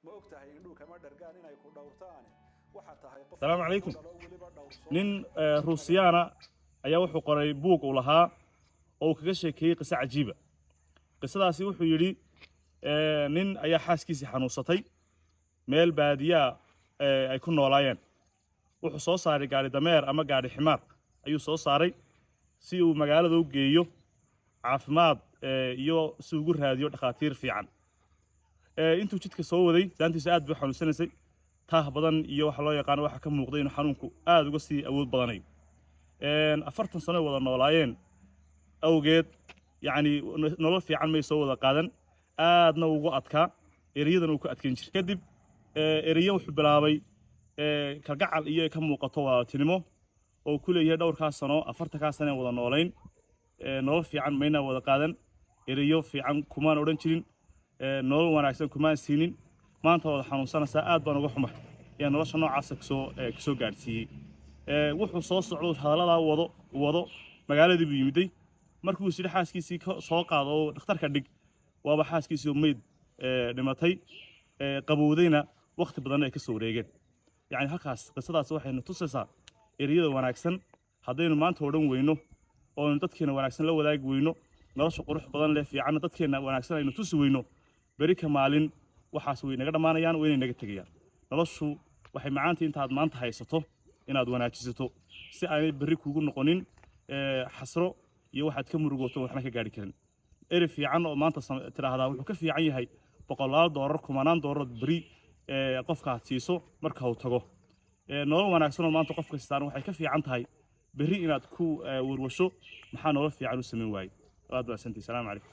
Ma og tahay indhuu kama dhargaan inay ku dhowrtaane? Waxaad tahay qof Asalaamu calaykum. dhalo weliba dhowrsoon. Nin Ruusiyaana ayaa wuxuu qoray buug uu lahaa oo uu kaga sheekeeyey qiso cajiiba. Qisadaasi wuxuu yidhi, nin ayaa xaaskiisii xanuunsatay meel baadiyaa ay ku noolaayeen. Wuxuu soo saaray gaari dameer ama gaari ximaar ayuu soo saaray si uu magaalada u geeyo caafimaad iyo si ugu raadiyo dhakhaatiir fiican. Intuu jidka soo waday, saantiisu aad bay u xanuunsanaysay. Taah badan iyo waxa loo yaqaano waxaa ka muuqday inuu xanuunku aad uga sii awood badanayo. 40 sano ay wada noolaayeen awgeed, yacni nolol fiican may soo wada qaadan, aadna ugu adkaa, ereyadana uu ku adkayn jiray. Kadib ereyo wuxuu bilaabay kalgacal iyo ay ka muuqato walaaltinimo oo uu ku leeyahay: dhowrkaa sano, 40-kaa sano aan wada noolayn, nolol fiican maynaa wada qaadan, ereyo fiican kumaan odhan jirin, nolol wanaagsan kumaan siinin. Maanta wada xanuunsanaysaa, aad baan uga xumahay ayaa nolosha noocaasa kasoo gaadhsiiyey. Wuxuu soo socdo, hadalladaa wado wado, magaaladii buu yimiday. Markuu is yidhi xaaskiisii ka soo qaado oo dhakhtarka dhig, waaba xaaskiisii oo meyd dhimatay, qabowdayna, waqti badanna ay ka soo wareegeen. Yacni halkaas qisadaas waxayna tusaysaa ereyada wanaagsan haddaynu maanta odhan weyno oonu dadkeena wanaagsan la wadaagi weyno, nolosha qurux badan leh fiicanna dadkeena wanaagsan aynu tusi weyno, beri ka maalin waxaas way naga dhammaanayaan, waynay naga tegayaan. Noloshu waxay macaanta intaad maanta haysato inaad wanaajisato si aanay berri kugu noqonin xasro iyo waxaad ka murugooto waxna ka gaari karin. Eri fiican oo maanta tidhaahdaa wuxuu ka fiican yahay boqolaal doolar, kumanaan doolarood beri qofkaad siiso marka uu tago. Nolol wanaagsan oo maanta qofka sitaan waxay ka fiican tahay berri inaad ku warwasho maxaa nolol fiican u samayn waayey. Waad mahadsantihi. Salaamu calaykum.